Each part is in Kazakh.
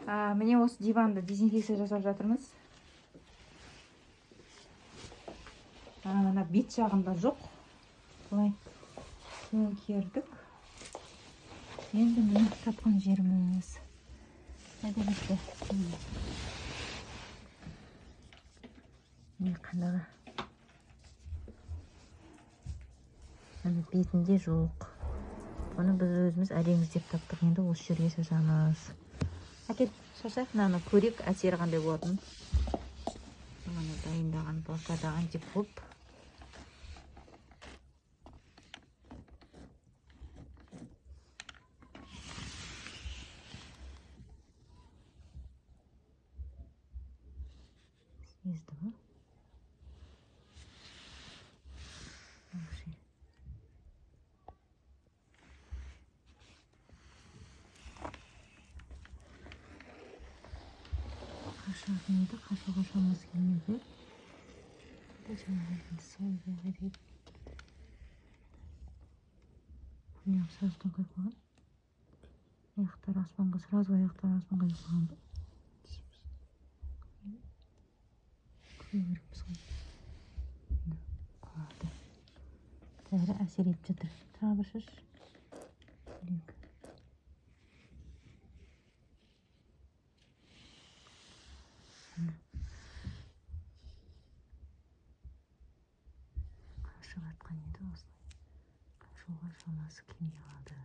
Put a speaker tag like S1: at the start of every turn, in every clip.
S1: Міне, осы диванды дезинфекция жасап жатырмыз. Мына бет жағында жоқ. Былай төңкердік. Енді міне, тапқан жеріміз. Қайда кетті? Міне, қандағы. Міне, бетінде жоқ. Бұны біз өзіміз әрең іздеп таптық. Енді осы жерге шашамыз. Әкел, шашайық, мынаны көрейік, әсері қандай болатынын. Мына дайындаған блокада антипоп. Сезді ма? Вообще. Қашатын еді, қашуға шамасы келмеді. Қайда жаңағы екіншісі? Ойбай, қайда кетті? Неғып сразу тоңқайып қалған? Аяқтары аспанға, сразу аяқтары аспанға кетіп қалған ба? Көру керекпіз ғой. Міне, құлады. Дәрі әсер етіп жатыр. Тағы бір шаш. Көрейік. Міне. Қашып жатқан еді осылай. Қашуға шамасы келмей қалды.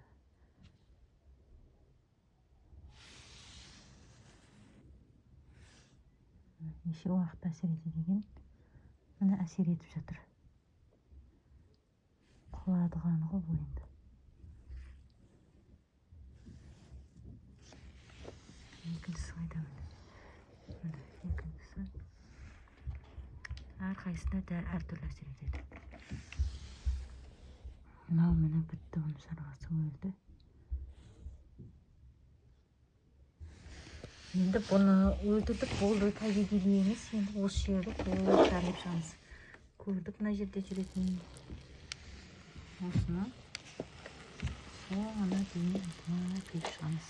S1: Неше уақыт әсер етеді екен? Міне, әсер етіп жатыр. Құладыған ғой бұл енді. Екіншісі қайда, міне? Міне, екіншісі. Әрқайсысына дәл әртүрлі әсер етеді. Мынау, міне, бітті, оның шаруасы, өлді. Енді бұны өлтірдік, болды, табиғи емес. Енді осы жерді толық дәрілеп шығамыз. Көрдік мына жерде жүретін. Осыны соңына дейін былай құйып шығамыз.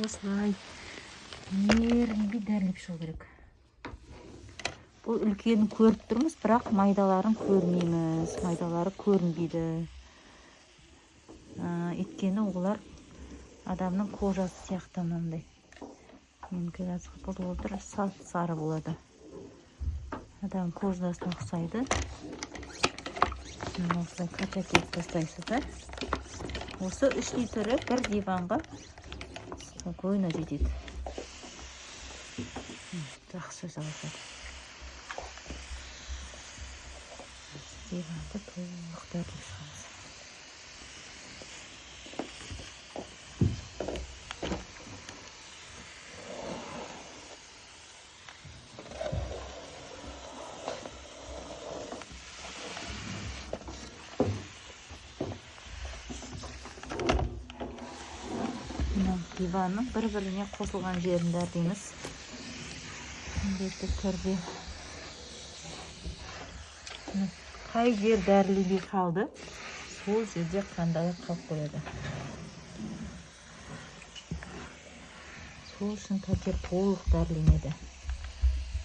S1: Осылай ерінбей дәрілеп шығу керек. Бұл үлкенін көріп тұрмыз, бірақ майдаларын көрмейміз. Майдалары көрінбейді. Өйткені олар адамның кожасы сияқты мынандай. Менікі қазір бұл болып тұр, сап сары болады. Адам кожасына ұқсайды. Мына осылай качать етіп тастайсыздар. Осы 3 литрі бір диванға спокойно жетеді. Жақсы жалғасады. Диванды толық дәрілеп шығамыз. Мына диванның бір-біріне қосылған жерін дәрілейміз. Міндетті түрде. Міне, қай жер дәріленбей қалды, сол жерде қандала қалып қояды. Сол үшін пәтер толық дәріленеді.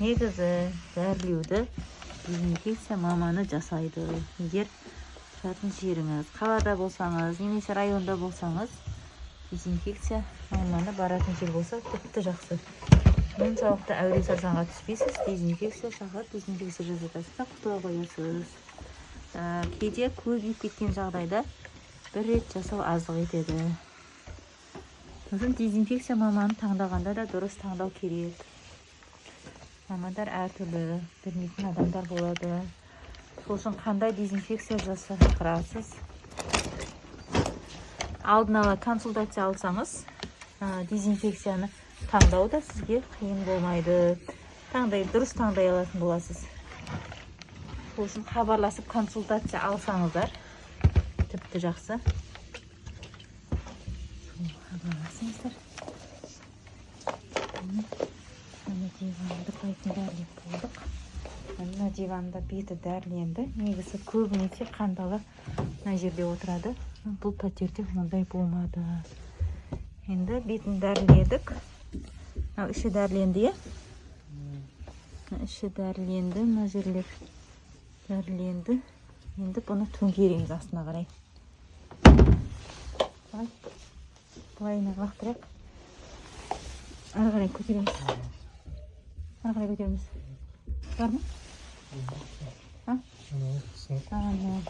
S1: Негізі дәрілеуді дезинфекция маманы жасайды. Егер тұратын жеріңіз қалада болсаңыз, немесе районда болсаңыз, дезинфекция маманы баратын жер болса тіпті жақсы. Оншалықты әуре сарсаңға түспейсіз, дезинфекция шақырып, дезинфекция жасатасыз да құтыла қоясыз. Кейде көбейіп кеткен жағдайда бір рет жасау аздық етеді. Сосын дезинфекция маманын таңдағанда да дұрыс таңдау керек. Мамандар әртүрлі, білмейтін адамдар болады. Сол үшін қандай дезинфекция жасатырасыз? Алдын ала консультация алсаңыз, дезинфекцияны таңдау да сізге қиын болмайды. Дұрыс таңдай алатын боласыз. Сол үшін хабарласып консультация алсаңыздар тіпті жақсы. Хабарласыңыздар. Мына диванды бетін дәрілеп болдық. Мына диванда беті дәріленді. Негізі көбінесе қандала мына жерде отырады. Бұл пәтерде ондай болмады. Енді бетін дәріледік. Мынау іші дәріленді, иә? Мына іші дәріленді, мына жерлер дәріленді. Енді бұны төңкереміз астына қарай. Былай. Былайына лақтырайық. Ары қарай көтереміз. Ары қарай көтереміз. Бар ма? А? Ана,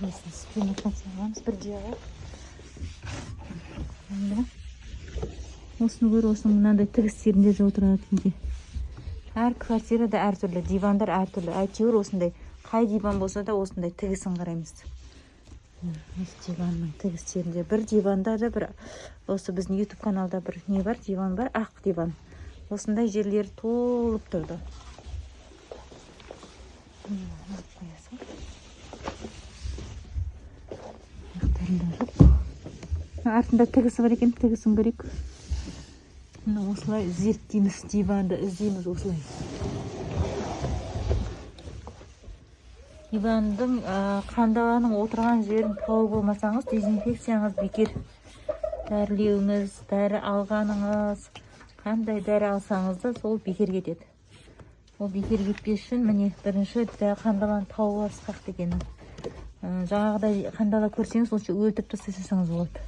S1: несін спиннер аламыз, бір алайық. Енді осыны көр, осының мынандай тігістерінде де отырады кейде. Әр квартирада әртүрлі, дивандар әртүрлі. Әйтеуір осындай, қай диван болса да осындай тігісін қараймыз. Осы диванның тігістерінде бір диванда да бір осы біздің YouTube каналда бір не бар, диван бар, ақ диван. Осындай жерлер толып тұрды. Қоя сал. Аяқтарында жоқ. Артында тігісі бар екен, тігісін көрейік. Міне осылай зерттейміз диванды, іздейміз осылай. Дивандың, қандаланың отырған жерін тауып болмасаңыз, дезинфекцияңыз бекер. Дәрілеуіңіз, дәрі алғаныңыз, қандай дәрі алсаңыз да сол бекер кетеді. Ол бекер кетпес үшін міне бірінші қандаланы тауып аласыз қақ дегені. Жаңағыдай қандала көрсеңіз, лучше өлтіріп тастай салсаңыз болады.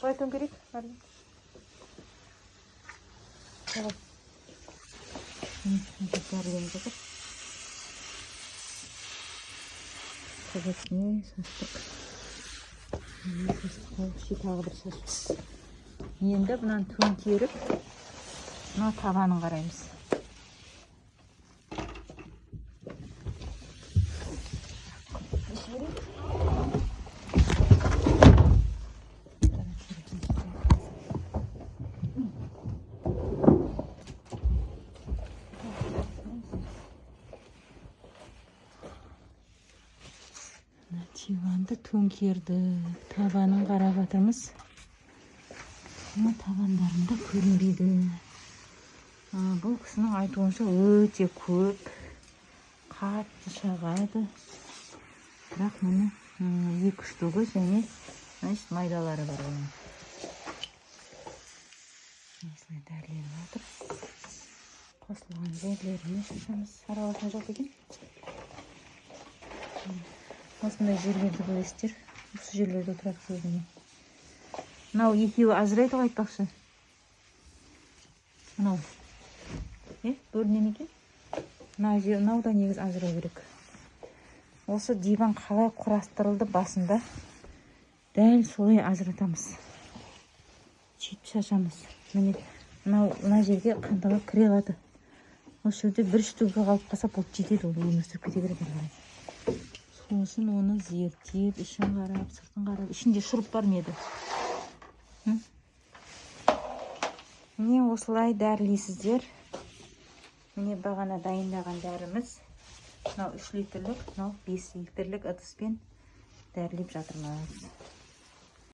S1: Қалай төңкерейік? Давай. Дәріленіп жатыр. Төбесіне шаштық. Шаштық, тағы бір шаш. Енді мынаны төңкеріп, мына табанын қараймыз. Диванды төңкердік, табанын қарап жатырмыз. Мына табандарында көрінбейді. Бұл кісінің айтуынша өте көп, қатты шағады. Бірақ міне 2 штугі және значит майдалары бар оның. Осылай дәріленіп жатыр. Қосылған жерлеріне шашамыз. Араласқан жоқ екен. Осындай жерлерді білесіздер. Осы жерлерде отырады көбіне. Мынау екеуі ажырайды ғой айтпақшы. Мынау. Бөліне ме екен? Мына жер, мынау да негізі ажырау керек. Осы диван қалай құрастырылды басында, дәл солай ажыратамыз. Сөйтіп шашамыз. Міне мынау мына жерге қандала кіре алады. Осы жерде бір штука қалып қалса, бұл жетеді, ол өмір сүріп кете береді ары қарай. Сол үшін оны зерттеп, ішін қарап, сыртын қарап, ішінде шуруп бар ма еді? Міне осылай дәрілейсіздер. Міне бағана дайындаған дәріміз. Мынау 3 литрлік, мынау 5 литрлік ыдыспен дәрілеп жатырмыз.